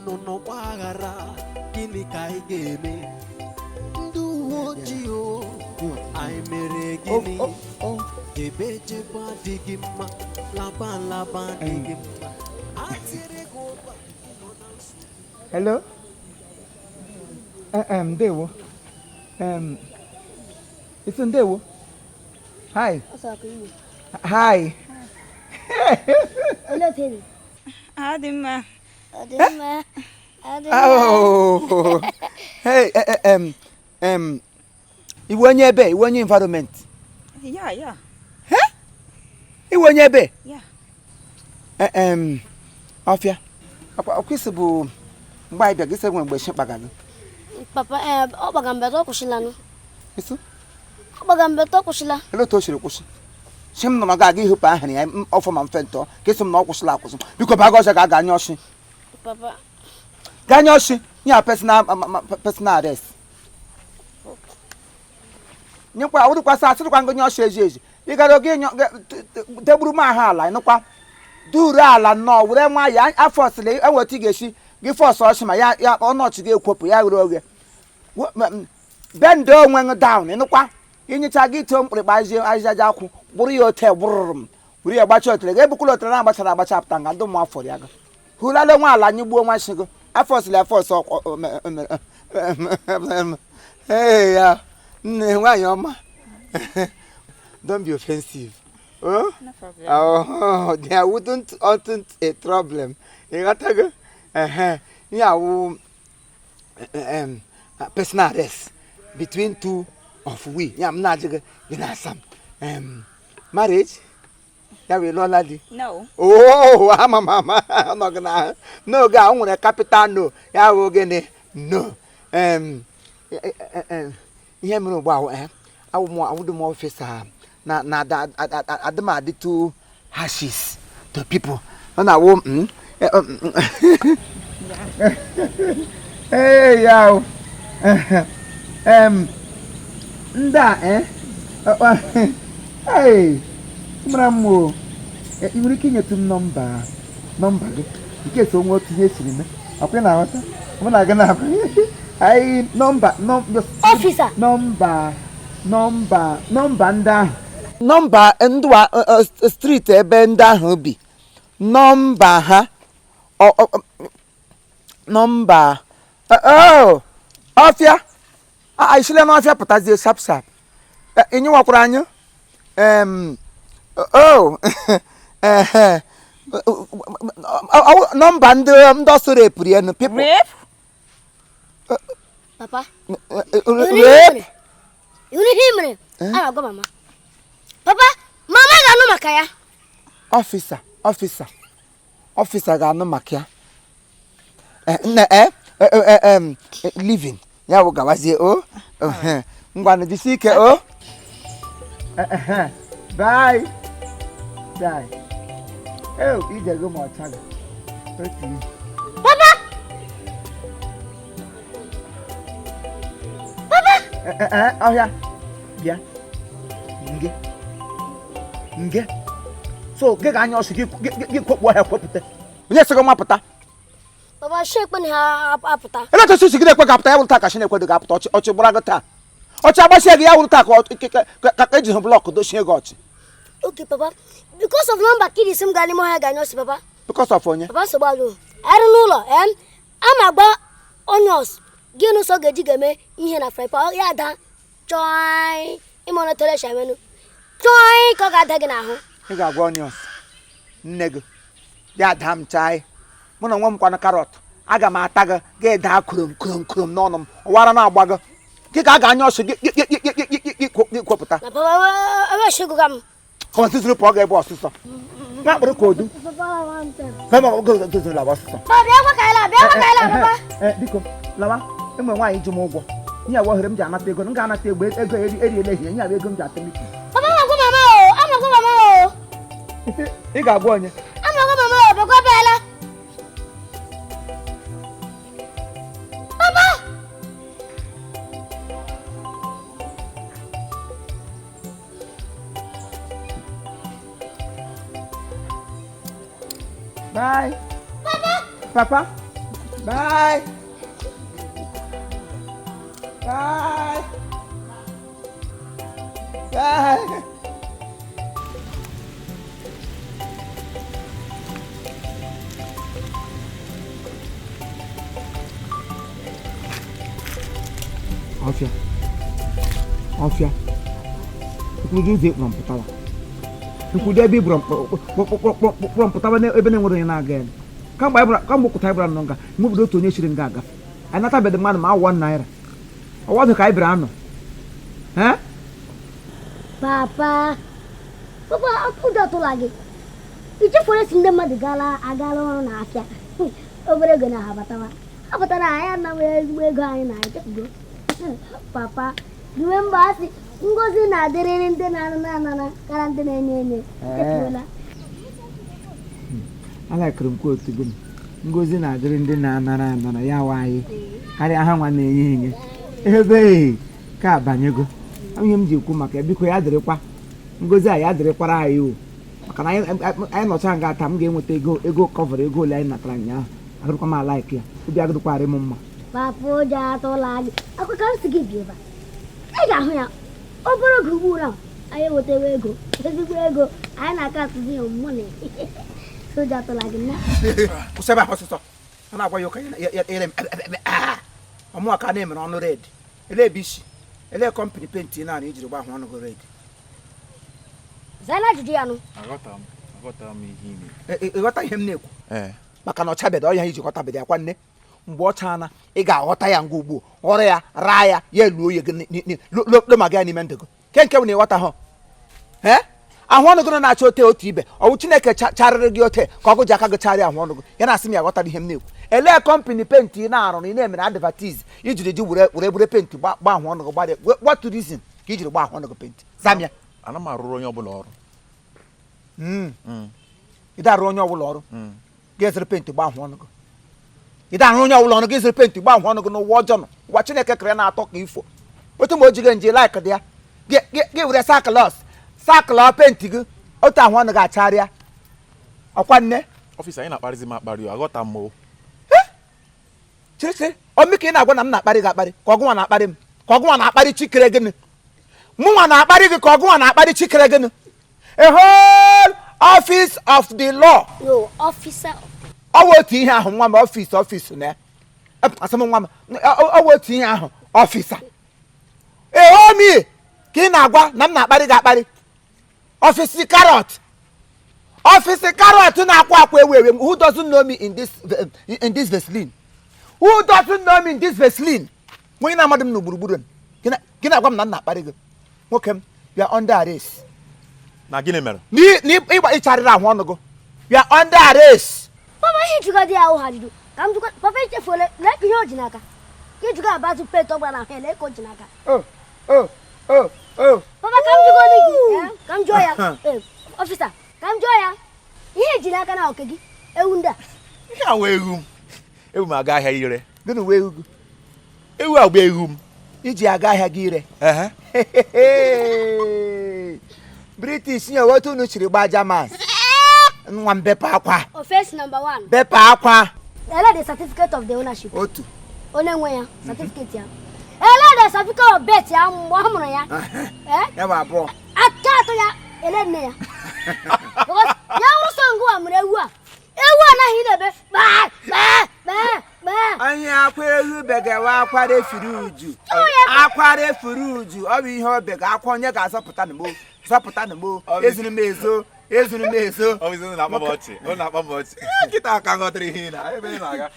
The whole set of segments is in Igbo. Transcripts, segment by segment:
nọ n'ọgba aghara. Gịnị ka anyị ga-eme? Ndị uwe ojii o, anyị mere gịnị? Jebe jebe adịghị mma, laba laba adịghị mma. Atịrị gị ụgba, ị nọ na nsogbu. Hello? Ndewo. Isi ndewo. Hi. Hi. Ọ dị mma. Ọ dị mma. Ọ dị mma. Oh. Hey, iwe onye ebe, iwe onye environment. Yeah. Iwe onye ebe? Yeah. Ọfịa. Ọkwa isi bụ mgbe anyị bịa gị sị nwere mgbe shi kpaga gị. Papa, ọ gbaga mbeta ọ kwụsịla nụ. Isi? Ọ gbaga mbeta ọ kwụsịla. Olee otu o siri kwụsị? Shi m nọrọ ga-aga ihụpụ ahịrị ya ọfọ ma mfe ntọ ka esi m na ọ kwụsịla akwụsị. Biko baga ọsọ ka a ga-anya ọsị. Papa. Gaa ọsị nye personal arrest. Nyekwa awụrụkwasị asịrịkwa ngị nye ọsị ezi ezi. Ị gara oge degburu m ahụ ala ịnụkwa duru ala nnọọ were nwa ya afọ ọsịla enweta ị ga-esi gị fọsụ ọsị ma ya ya ọnọchị gị ekwopụ ya ghere oghe. Bend onwe gị down ịnụkwa inyecha gị too mkpịrịkpa ahịhịa ji akwụ gbụrụ ya ote gbụrụrụ m were ya gbacha otere gị ebukwala otere na-agbachara agbacha apụta nga ndị ụmụ afọ ya gị hụlala nwa ala anyị gbuo nwa shi gị afọ ọsịla afọ ọsọ ee ya nne nwaanyị ọma. Don't be offensive. Oh? No problem. Oh, there wouldn't oughtn't a problem. Ịghọtago? Ehe. Ihe awụ personal arrest between two of we. Ya m na-ajụ gị gị na-asa m. Marriage? Ya wee lụọla di? No. Oh, ama m ama ọnọ gị n'ahụ. N'oge a o nwere capital no. Ya wụ gịnị? No. Ihe mere ugbu a awụ m awụdị m officer na na adị m adị too hashes to people. Ọ na-awụ m. Ee ya o. Ndị a ee mara m o. Ị nwere ike inyetụ m nọmba gị nke so nwe otu ihe siri mee ọkwa ị na-aghọta mụ na gị na-abụ anyị nọmba Officer. nọmba nọmba nọmba ndị ahụ nọmba ndụwa street ebe ndị ahụ bi nọmba ha nọmba ọfịa esile n'ọfịa pụtazie sharp sharp. Ị nyewakwara anyị oh ehe nọmba ndị ọsọ repụrụ enu people. Rape? Papa. Rape? Ihu ihe mere a na-agwa mama. Papa, mama ga-anụ maka ya. Ọfịsa, ọfịsa, ọfịsa ga-anụ maka ya. Nne, living ya bụ gawazie o. Ngwanụ jisi ike o. Bye. Bye. Ije gị ma ọcha gị. Otu ihe. Papa! Papa! Ọhịa. Bịa. Nge. Nge. So, gị ga-anya ọsị gị kwekpu ọhịa kwepụta. Onye sị gị mapụta? Papa, shi ekwe na ha apụta. Ele otu si gị na-ekwe ga-apụta ya wụrụ taa ka shi na-ekwedo ga-apụta ọchị ọchị gbara gị taa. Ọchị agbasie gị ya wụrụ taa ka eji hụ blọkụ dochie gị ọchị. Okay, Papa. Because of number kid sim ga n'ime ọhịa ga-anya ọsị, Papa. Because of onye? Papa, nsogbu adịghị. Arụ n'ụlọ, a ma agba onions gị n'ụsọ ga-eji ga-eme ihe na fry pan ya ada chọọ ịma ọnụ tere shamenu chọọ ka ọ ga-ada gị n'ahụ. Ị ga-agwa onions nne gị ya daa m chai mụ na onwe m kwanụ karọt aga m ata gị gị daa krom krom krom n'ọnụ m ụwara na-agba gị gị ka a ga-anya ọsị gị kwepụta. Na Papa, ewechigụga m. Kọmọtụtụrụ pụọ ga-ebe ọsịsọ. Nwa akpụrụ ka odu. Kọmọtụtụrụ lawa ọsịsọ. Papa, bịa gwa ka anyị laa, bịa gwa ka anyị laa, Papa. Biko, lawa. Enwe nwaanyị ji m ụgwọ. Ihe awa ohere m ji anata ego, m ga-anata ego ego eriela ehihie, ihe awa ego m ji ata miti. Papa, ama gwa mama o, ama gwa mama o. Ị ga-agwa onye? Ama gwa mama o, bịakwa bịala. Papa! Bye. Papa. Papa. Bye. Bye. Bye. Ọfịa. Ọfịa. Ikwudu ụzọ ịkpọrọ mpụtawa. Ikwudu ebe ịbụrụ kpọrọ mpụtawa ebe na-enwere onye na-aga ya. Kamgbe anyị bụra kamgbe ụkwụta anyị bụra nọ nga nwebido otu onye chiri nga agafe. Anyị natabeghị mmadụ ma awọ naira. Ọwa dị ka anyị bịara anọ. Eh? Papa, papa, ụjọ atụla gị. I chefuru esi ndị mmadụ gala agala ọrụ n'afịa. Obere ego na ha batawa. Ha batara anyị anaghị ezigbo ego anyị na echefugo. Papa, remember asị ngozi na-adịrịrị ndị na-anara anara karịa ndị na-enye enye. Echefuola. Alakịrị m kootu gị. Ngozi na-adịrị ndị na-anara anara ya wa anyị karịa ha nwa na-enye enye. Ebe ka abanyego. Ihe m ji ekwu maka ya, biko ya dịrịkwa ngozi a ya dịrịkwara anyị o maka na anyị nọcha nga taa m ga-enweta ego ego kọvara ego ole anyị natara ụnyaahụ agụrụkwa m alaiki ya obi agụrụkwarị m mma. Papa, ụjọ atụla gị. Akwa ka m si gị bi ebe a. Ị ga-ahụ ya obere oge ugbu a anyị enwetawa ego ezigbo ego anyị na-aka atụzi ya money. Ụjọ atụla gị nna. Kwụsị ebe ahụ ọsịsọ. A na-agwa ya ụka ya ere m ọmụwa ka na-emere ọnụ red. Ele ebe isi ele company paint naanị ijiri gba ahụ ọnụ gị red. Zaa ajụjụ ya nụ. Aghọtara m ihe ị na-ekwu. Ịghọta ihe m na-ekwu? Ee. Maka na ọchabedo ọhịa iji ghọtabedo ya kwa nne. Mgbe ọ chaana ị ga-aghọta ya ngwa ugbu ghọrọ ya raa ya ya eluo ya gị loma gị ya n'ime ndụ gị ke nke bụ na ịghọta hụ ee ahụ ọnụ gị nọ na-acha ote otu ibe ọ bụ Chineke charịrị gị ote ka ọgụ ji aka gị charịa ahụ ọnụ gị ya na-asị m ya ghọtara ihe m na-ekwu. Elee company paint ị na-arụ na ị na-emere advertise ijiri ji were were bure paint gba ahụ ọnụ gị gbarịa what reason ka ijiri gba ahụ ọnụ gị paint zamịa. Ana m arụrụ onye ọbụla ọrụ. Ị da-arụ onye ọbụla ọrụ gị ezere paint gba ahụ ọnụ gị. Ị da-arụ onye ọbụla ọrụ gị ezere paint gba ahụ ọnụ gị n'ụwa ọjọọ nọ ụwa Chineke kere na-atọ ka ifo otu ma o ji gị nje like dị ya gị were saklos saklos paint gị otu ahụ ọnụ gị acharịa ọkwa nne. Officer, anyị na-akparịzi m akparị o, aghọta m o. Chere chere omi ka ị na-agwa na m na-akparị gị akparị ka ọgụnwa na-akparị m ka ọgụnwa na-akparị chikere gịnị mụnwa na-akparị gị ka ọgụnwa na-akparị chikere gịnị. A whole office of the law. No, officer. Ọ wụ otu ihe ahụ nwa m office office na ya asị m nwa m ọ wụ otu ihe ahụ officer. Ehomi ka ị na-agwa na m na-akparị gị akparị. Office carrot. Office carrot na-akwa akwa ewu ewu. Who doesn't know me in this Vaseline? Who doesn't know me in this Vaseline? Onye na-amadị m na gburugburu gị na-agwa m na m na-akparị gị. Nwoke m, you are under arrest. Na gịnị mere? N'ịgba ịcharịrị ahụ ọnụ gị. You are under arrest. Papa, ihe jụga dị ahụ ha jụjụ ka m jụkwa papa echefuola lee ka ihe o ji n'aka ka ịjụga abazụ pet ọ gbara ahụ ya lee ka o ji n'aka. Oh, oh, oh, oh. Papa, ka m jụgo gị ka m jụọ ya officer ka m jụọ ya ihe eji n'aka na oke gị ewu ndị a. Ihe a wee ewu m. Ewu m aga ahịa ire. Gịnị wee ewu gị? Ewu a bụ ewu m. Iji aga ahịa gị ire. Ehe. British nye otu unu chiri gbaa German. Nwa m bepe akwa. Offense number 1. Bepe akwa. Ele the certificate of the ownership. Otu. Onye nwe ya certificate ya. Ele the certificate of birth ya mgbe ọ mụrụ ya. Ya bụ abụọ. Aka atọ ya ele nne ya. Because ya wụrụ sọ ngwa mụrụ ewu a. Ewu anaghị na-ebe gbaa gbaa gbaa gbaa. Anyị akwa ewu begawa akwa refuru uju. Akwa refuru uju ọ bụ ihe ọ bega akwa onye ga-azọpụta na mo zọpụta na mo ezuru m ezo ezuru m ezo. Ọbụzi unu na-akpa m ọchị unu na-akpa m ọchị. Nkịta aka ghọtara ihe ị na ebe ị na-aga.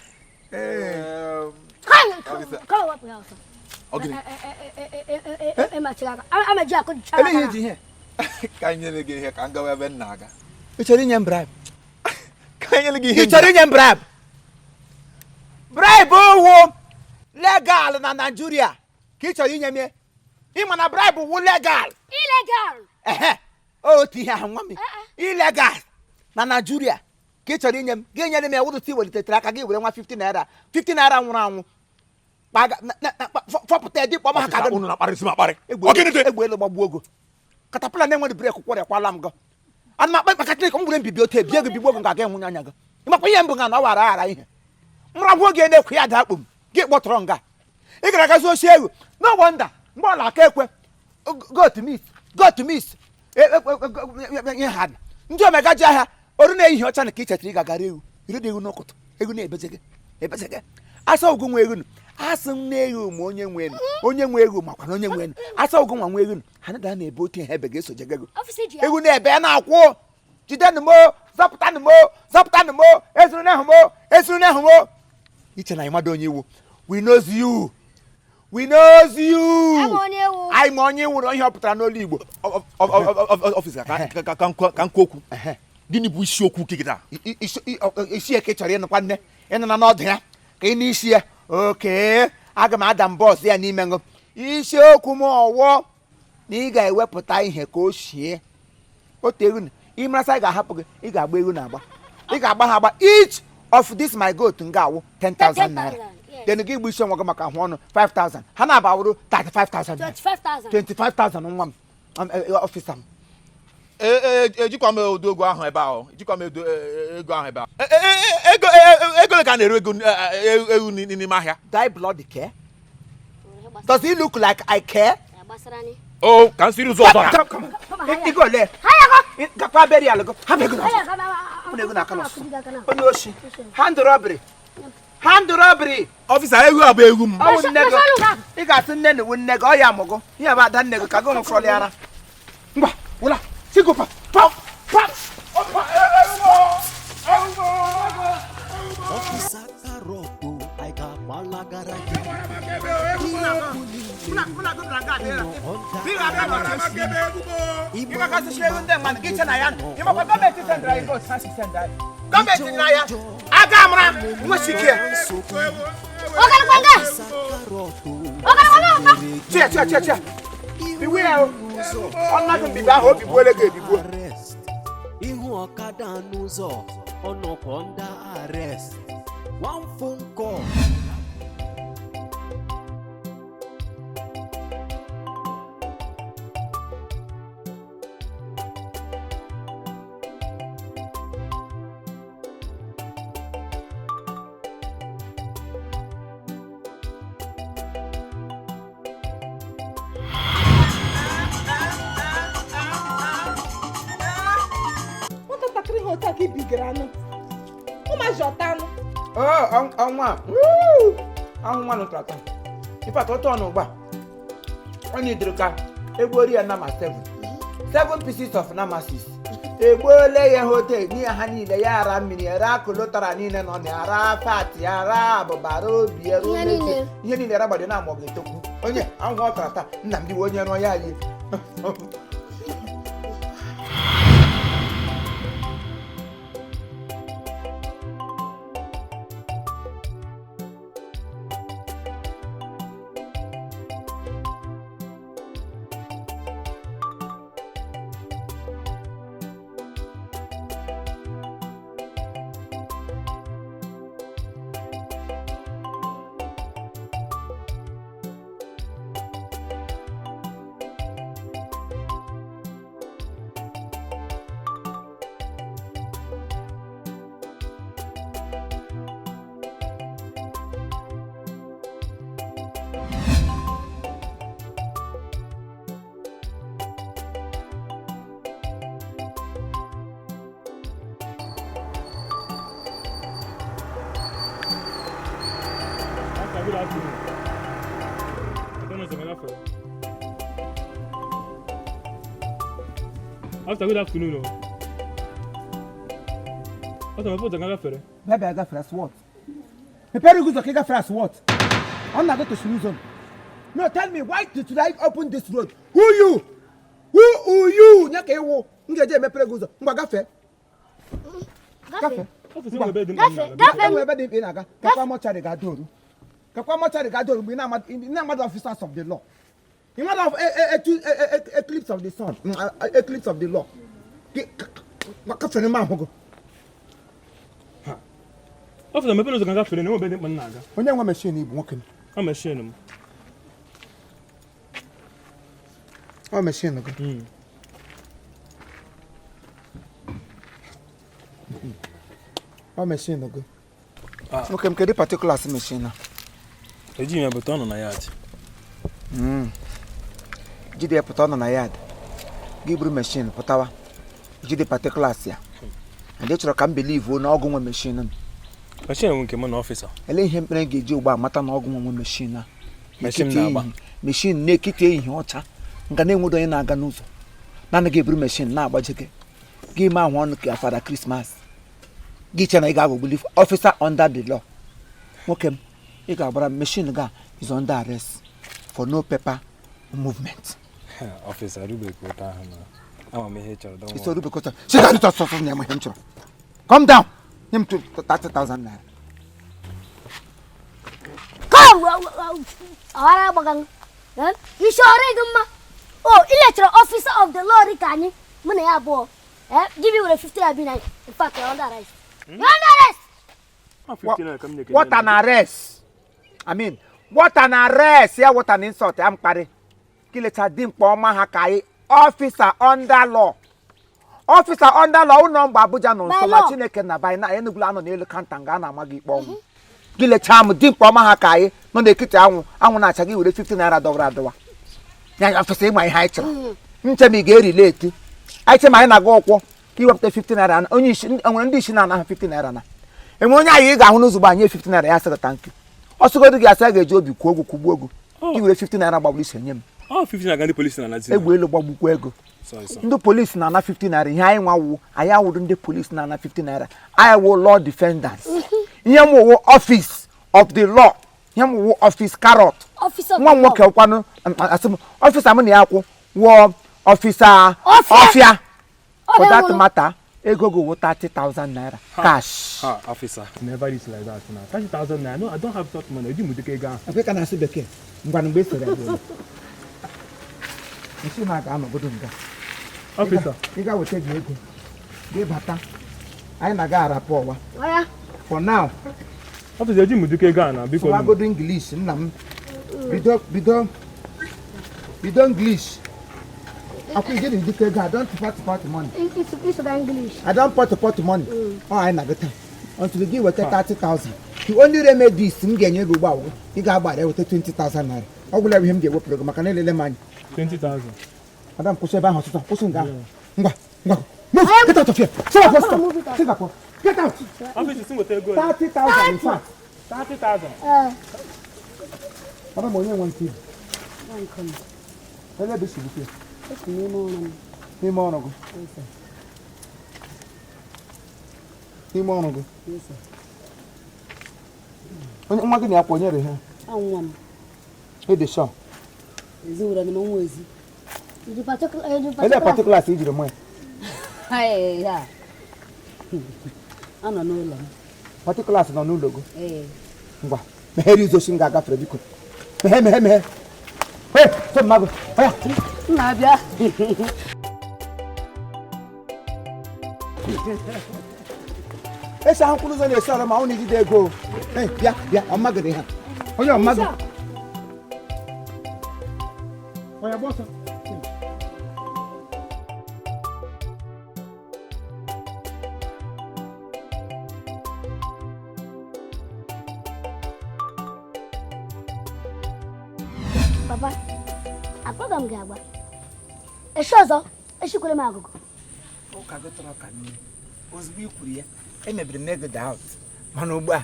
Ka anyị nyere gị ihe ka m gawa ebe m na-aga. Ị chọrọ inye m bribe? Ka anyị nyere gị ihe. Ị chọrọ inye m bribe? Bribe owo legal na Nigeria ka ị chọrọ inye m ya. Ị ma na bribe wụ legal. Illegal. Ehe. Otu ihe ahụ nwa m. Illegal na Nigeria ka ị chọrọ inye m gị nyere m ya wụrụ welitere aka gị were nwa 50 naira 50 naira nwụrụ anwụ fọpụta dị kpọm ha ka unu na-akparịsị m akparị. Egbe elu gbagbuo ogo katapila na-enwere brek kwọrịakwala m gị ana m akpa maka Chineke m gwere mbibi otu ebie gị bigbo ogo ga-aga enwunye anya gị ịmakwa ihe mbụ ga na ọ wara aghara ihe Nragwuo gị na-ekwe ya daa kpom gị kpọtọrọ nga ị gara agazi oshi ewu. No wonder mgbe ọla aka ekwe goat meat, goat meat, ihe ha ndị omega ji ahịa oru na-eyihi ọcha na ka ị chetara ị ga-agara ewu iri dị ewu n'ụkụtụ ewu na-ebezege ebezege asa ogu nwe ewu asị m na-ewu ma onye nwe enu onye nwe ewu makwa na onye nwe enu asa ogu nwa nwe ewu ha na na-ebe otu ihe ebe ga-eso jege ego ewu na-ebe ya na-akwụ jidenụ m zọpụtanụ m zọpụtanụ m ezuru n'ehụ m ezuru n'ehụ m iche na ịmado onye iwu. We knows you, we knows you. Anyị ma onye nwụrụ ihe ọ pụtara n'olu Igbo. Ọfịsa ka nkwu okwu. Gịnị bụ isiokwu gị taa? Isi eke chọrọ ịnụkwa nne ịnụna n'ọdụ ya ka ị n'isi ya oke aga m ada mbọ ọzọ ya n'ime ṅụ isiokwu m ọwọ na ị ga-ewepụta ihe ka o shie otu ewu ịmarasa ị ga-ahapụ gị ị ga-agba ewu na agba ị ga-agba ha agba each of this my goat nga awụ 10,000 naira. Then gị gbu isi onwe gị maka ahụ ọnụ 5,000 ha na-aba wụrụ 35,000 25,000 nwa m ọfịsa m. Ejikwa m odo ego ahụ ebe ahụ ejikwa m ego ahụ ebe ahụ ego ka na-ere ego ewu n'ime ahịa. Die blood care? Does it look like I care? Oh, ka m siri ụzọ ọzọ. Ego ole? Gakwa burial go. Ha ego na aka n'ọsọ. Onye oshi. Hand robbery. Hand robbery. Ọfịsa ewu a bụ ewu m. Ọ wụ nne gị. Ị ga-asị nne na iwu nne gị ọ ya amụgo. Ihe bụ ada nne gị ka gị nwụfọrọ ya ara. Ngwa, wụla. Sigo pa pa pa. Ọfịsa karọtụ anyị ga-agbalagara gị. Gọọmenti na ya aga amara nwesi ike. Chia chia chia chia. Iwe ya ọ mbibi ahụ obi gbuole gị ebigbuo. Ihu ọkada n'ụzọ ọ nọkwa under arrest. One phone call. Ọnwa nụtara ife atọ n'ụgba ọ na-edere ka egbuori ya nama 7 7 pieces of nama 6 egbuole ya hotel nye ha niile ya ara mmiri ara kolotara niile nọ na ara fat ya ara abụba ra obi ya ihe niile ara gbado na amọ ga-etokwu onye ahụhụ ọ tara taa nna m diwe onye rụọ ya yi. After good afternoon. After my phone, I got Baby, I got fresh what? Prepare good okay, fresh what? I'm not going to shoot zone. No, tell me why did I open this road? Who you? Who you? Nyaka ewo. Ngeje me prepare good. Ngwa gafe. Gafe. Gafe. Gafe. Ebe dị mkpa ị na-aga. Kakwa mortuary ga doru. Kakwa mortuary ga doru mgbe ị na-amadu officers of the law. You matter of eclipse of the sun, eclipse of the law. Officer, my parents are going to be Onye nwe machine ibu nwoke m. A machine m. Ọ machine gị. Ọ machine gị. Nwoke m, kedu particulars machine a? Ejighị m ya, bụta ọ nọ na yard. Jide ya pụta, ọ nọ na yard. Gị buru machine pụtawa, jide particulars ya, and ị chọrọ ka m believe na ọgụ nwe machine m? Machine nwe nke m na officer. Ele ihe mkpere ga-eji ugbo amata na ọgụ nwe machine a? Machine N'ekiti na-agba. ehihie, machine na-ekiti ehihie ọcha nga na-enwedo onye na-aga n'ụzọ naanị gị eburu machine na-agbaje gị, gị mee ahụ ọnụ ka Father Christmas. Gị che na ị ga-aghọgbuli officer under the law. Nwoke m, ị ga-agbara machine ga is under arrest for no paper movement. Officer, rubekwa ụta ahụ na ama m ihe ị chọrọ, don't It's worry. already because she got it ọsọsọ na ihe m chọrọ. Calm down, nye m 30,000 naira. Come, ọghara agbaga isi ọrụ gị mma o ilechara officer of the law dị ka anyị mụ na ya abụọ. Gị bi were 50 naira bi na. In fact, you're under arrest. You're under arrest. Ọ 15 naira ka m na-ekenye. What an arrest! I mean, what an arrest! Ya what an insult! Ya mkparị kilecha dimkpa ọma ha ka anyị officer under law, officer under law ụlọ mgbe Abuja nọ nso By ma law. Chineke na by na Enugu anọ n'elu counter nga a na-ama gị ikpe ọnwụ. Gị lechaa m, dimkpa ọma ha ka anyị nọ n'ekiti anwụ anwụ na-acha, gị were 50 naira dọwara adọwa ya. Officer, ịma ihe anyị chọrọ nche ma ị ga-erile eti anyị che ma anyị na-aga ụkwụ ka iwepụta 50 naira. Onye isi enwere ndị isi na-anaghị 50 naira na enwe onye anyị ị ga-ahụ n'ụzọ anyị 50 naira ya sịrị thank you. Ọsọgodo gị asị a ga-eji obi kwuo ogwu kwugbuo ogu ka i were 50 naira gbagburu isi nye m. Ọ 15 naira ka ndị polisi na-anazi. Egwu elu gbagbukwa ego. Sorry, sir. Ndị polisi na-ana 50 naira, ihe anyị nwa wụ anyị awụrụ ndị polisi na-ana 50 naira, anyị wụ law defenders. Ihe m wụ office of the law, ihe m wụ office carrot. Officer of Nwa m the law. nwoke kwanụ asị m officer m na ya kwụ wụọ officer. Ọfịa. Ọfịa for Ọfịa that nwụrụ. matter, ego gị wụ 30,000 naira cash. Ha, officer. Never reach like that now. 30,000 naira. No, I don't have such money. Eji m ụdịka ego ahụ. Ekwe ka na-asụ bekee. Ngwanụ, mgbe e sere ya bụ isi na ga-anọgodo nga. Officer. Ị ga weta gị ego gị bata, anyị na-aga arapụ ọwa. Oya. For now. Officer, eji m ụdịka ego ahụ na biko. Sụwagodo English, nna m. Bido, bido, bido English. Akwa ijeri dịka ego. I don't pot pot money. Ịsụga English. I don't pot pot money. Ọ anyị na-agụ taa until gị weta 30,000. The only remedies m ga-enye gị ugbu a wụ ị ga-agbara eweta 20,000 naira. Ọ gwụla ihe m ga-ewepụrụ gị maka na elele m anya. 20,000. Madam, kwụsị ebe ahụ ọsịsọ, kwụsị nga ahụ. Ngwa ngwa, move, get out of here. Singapore, stop. Move it out. Singapore, get out. Officer, si nweta ego. 30,000 in fact. 30,000. Ee. Madam, onye nwe nke ibu ele ebe isi bute n'ime ọrụ gị, n'ime ọrụ gị, onye nwa gị na-akwa onye re ha? Anwa m. Ịdị sure? Ezinụlọ na nwa ezi. Iji particular, iji Ele particular. Particulars ijiri mụ ya? Ee, ya. Anọ n'ụlọ m. Particulars nọ n'ụlọ gị? Ee. Ngwa, meghere izu osi m ga-agafere, biko. Meghe, meghe, meghe. Hey, so mmadụ oya. M na-abịa. Esi ahụ kwụrụ ụzọ na-esi ọrụ ma ọ na-ejide ego. Hey, bịa bịa, ọmagịrị ha onye ọmagị onye gba ọsọ. Papa, akpọga m gị agba echi ọzọ, echikwere m agụgụ. Ụka gị tọrọ ka mmiri. Ozugbo i kwuru ya, emebiri m ego dị out, mana ugbu a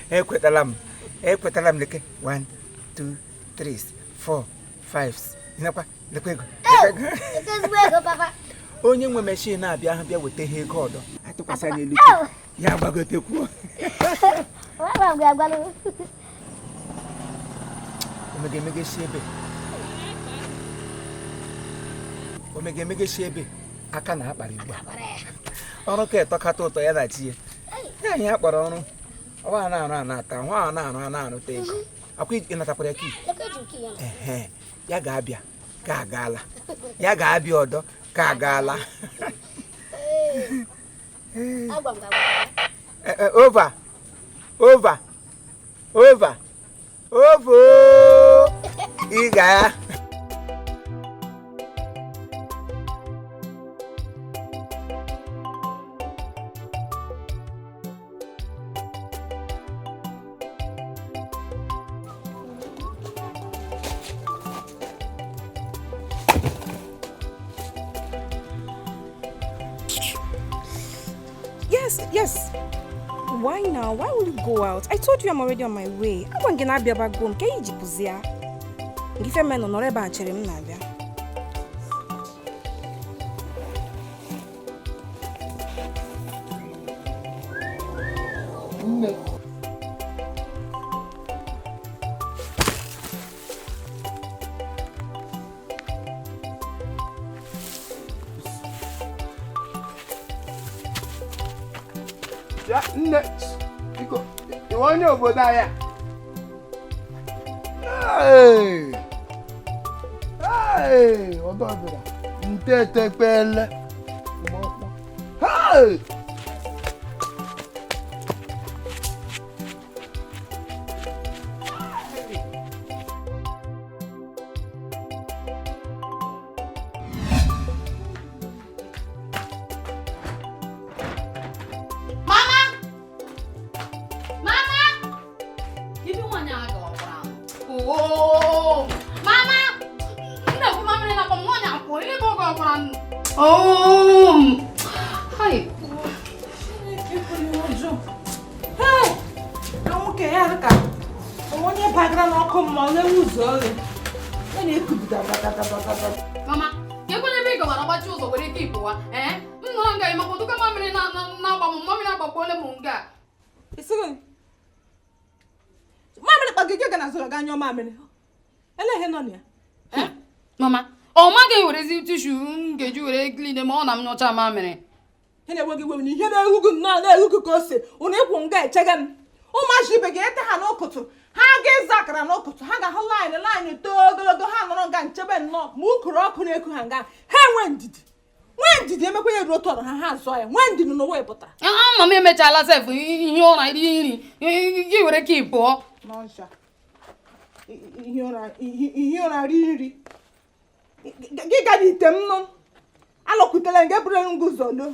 ekwetala m, ekwetala m. Leke 1 2 3 4 5, nekwa, lekwa ego, lekwa ego. Eke ezigbo ego, papa. Onye nwe machine na-abịa ahụ bịa weta ha ego ọdọ atụkwasị anya elu ike, ya gbagotekwuo. Agwa m gị agbalụ. Omega emege si ebe, omega emege si ebe aka na akpara igbe a. Ọrụ ka etọkata ụtọ ya na chi ya ya anyị akpọrọ ọrụ ọwa a na-arụ a na-ata ahụ a na-arụ a na-arụta ego akwa ị natakwara ya kii. Eke ji nke ya. Ehe, ya ga-abịa ka agaala, ya ga-abịa ọdọ ka agaala. Agwa m gị agwa, papa. Over, over, over, over, ị ga ya. Yes, yes. Why now? Why will you go out? I told you I'm already on my way. Agwa m gị na-abịabago m, ka iji jipụzi ya. Gị fe menụ nọrọ ebe a chere m na-abịa. Nne. Ya nne, biko, ị wụ onye obodo anyị a? Ee! Ee, ọdọbịra, ntetekpele. Hey! Mama! Mama! Ibi nwaanyị a ga-ọkwara Oo! Mama! Nne ekwu mamịrị na akpọ m nwaanyị akwụ ihe bụ oge ọkwara m. Oo! Hai! Hey! Na nwoke ya dị ka onye bagara n'ọkụ mmụọ lewe ụzọ ọlị. Ya na-ekupụta. Mama, ka ekwela ebe ị gawara gbachi ụzọ were ike ịpụwa. Ee? M nọrọ nga ịmakwa ụdụka mamịrị na-agba m mamịrị agbakpọọle m nga. Mamịrị kpagide gị na zụrụ gị anya mamịrị. Ele ihe nọ na ya. Mama, ọ maghị ewerezi tishu m ga-eji were clean ma ọ na m nyụcha mamịrị. Ihe na-ewe gị iwe na ihe na-ehu gị nnọọ na-ehu gị ka ose ụnụ ịkwụ nga echege m. Ụmụazị ibe gị ete ha n'ụkụtụ ha ga-eze akara n'ụkụtụ ha ga-ahụ laịnị laịnị too ogologo ha nọrọ nga nchebe nnọọ ma ukoro ọkụ na-eku ha nga ha enwe ndidi nwee ndidi emekwa ya ruo tọrọ ha ha zụọ ya nwee ndidi n'ụwa ịpụtara. Ama m emechala sef ihe ụra iri nri gị were ka ị pụọ. N'ọsha ihe ụra ri nri gị gara ite m nụ alọkwutela nke bụrụ ngụzọ lo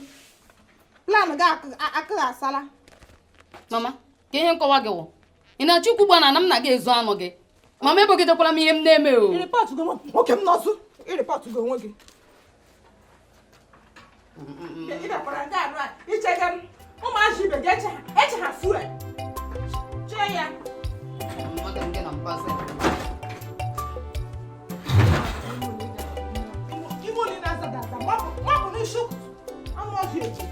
plan gị akụghị asala. Mama, ka ihe nkọwa gị wụ ị na-achọ ikwu gba na m na gị ezu anụ gị. Mama ebogidekwala m ihe m na-eme o. Ịrịpọtụ gị nwoke m n'ọsụ ịrịpọtụ gị onwe gị. Ị bịakwara nke anụ a ichege m ụmụazị ibe gị eche ha fuel chee ya. Ime ole na-aza aza mapụ n'isi ụtụtụ anụ ọhịa eji.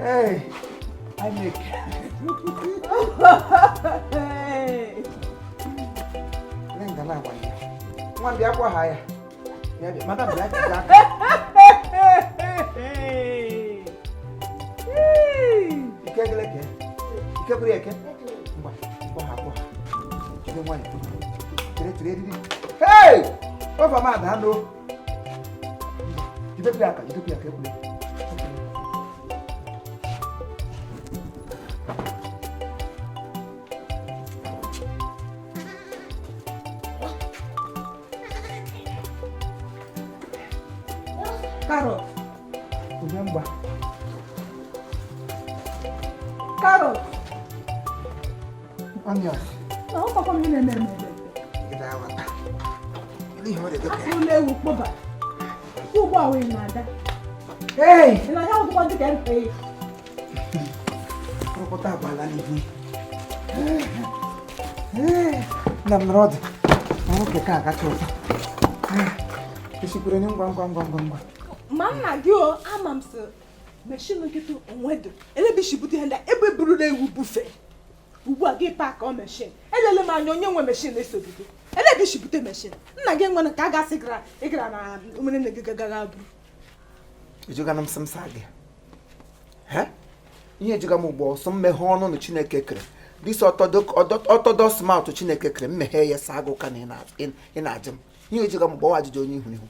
Hey, I make. Nwa bịa kwa ha ya. Madam bịa bịa. Ike gịlị ke? Ike bụrụ eke? Ngwa, gwa ha gwa ha. Jide nwayọ. Tere tere eriri. Hey! Ọfa m ada anụ. Jidekwu ya aka, jidekwu ya aka ekwule. Carrot. Ujemba. Carrot. Onions. Na ọ papa m na-eme eme. Gịda aghọta. Ihe ọ dị dịka. Ụlọ ewu kpọba. Ugbu a wee na-ada. Hey! Ị na-anya ụtụkwa dị ka mpe. Rụpụta agbala n'ihu. Nna m nọrọ ọdụ. Ma nwoke ka agacha ụtọ. Esikwere ngwa ngwa ngwa ngwa ngwa. Ma nna gị o ama m sị meshin nkịtị onwedo elebishi bute ihe ndị ebe buru na ewu bufe ugbu a gị paakị ọ meshin elele m anya onye nwe meshin esobido elebishi bute meshin nna gị nwere ka a gasị ịgara na ụmụnne nne gị gagaga buru. Ejigana m sị m saa gị ihe ejiga m ugbo ọsọ mmeghe ọnụ na Chineke kere this orthodox mouth Chineke kere mmeghe ya saa gị ụka na ị na-ajụ m ihe ejiga m gbawa ajụjụ onye ihu ihu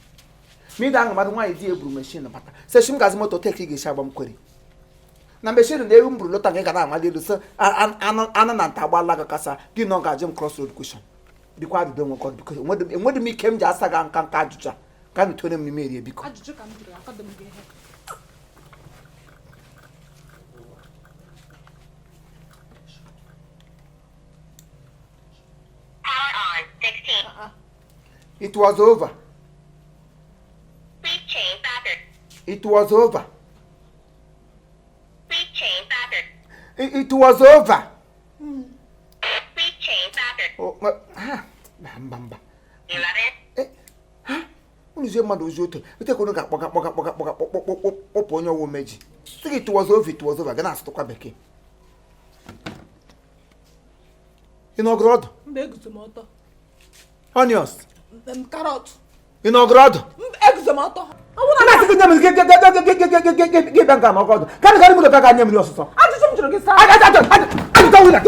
ma ị ga-aṅụ mmadụ nwaanyị di eburu meshin bata sị m gazi moto tek ị ga-esi agba m kwere na meshin na ewu m buru lọta gị ga na-amali elu sị anụ na nta agbala gị kasa gị na ọ ga-ajụ m cross road question bikwa ajụjụ onwe biko enwedị m ike m ji asa gị nka nka ajụjụ a ka m tụere m n'ime erie biko. It was over. It was over. It was over. Oh, ha, mba mba. Eh, ha, unu zie mmadụ ozi otu otu ka unu ga-akpọga kpọga kpọga kpọga kpọkpọkpọ kpọpụ onye ọwụ omeji sị gị it was over, it was over, ga na-asụtụkwa bekee. Ị nọgụrụ ọdụ? Mba, eguzo m ọtọ. Onions. M carrot. Ị nọgụrụ ọdụ? Mba, eguzo m ọtọ. Ọ bụrụ na Na-asị gị nye m gị gị gị gị gị gị gị gị gị bịa nga n'ọgụ ọdụ karị karị mụrụ ka nye m ọsụsọ. Ajụjụ m jụrụ gị saa. Ajụjụ wụla.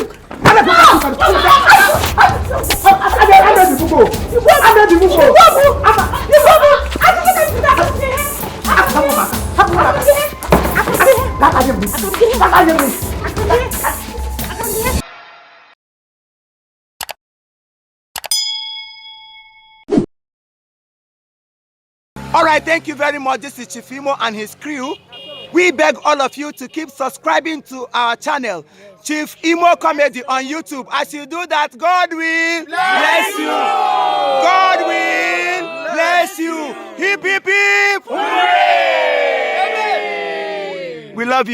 All right, thank you very much. This is Chief Imo and his crew. We beg all of you to keep subscribing to our channel, Chief Imo Comedy on YouTube. As you do that, God will bless you. God will bless you. Hip, hip, hip.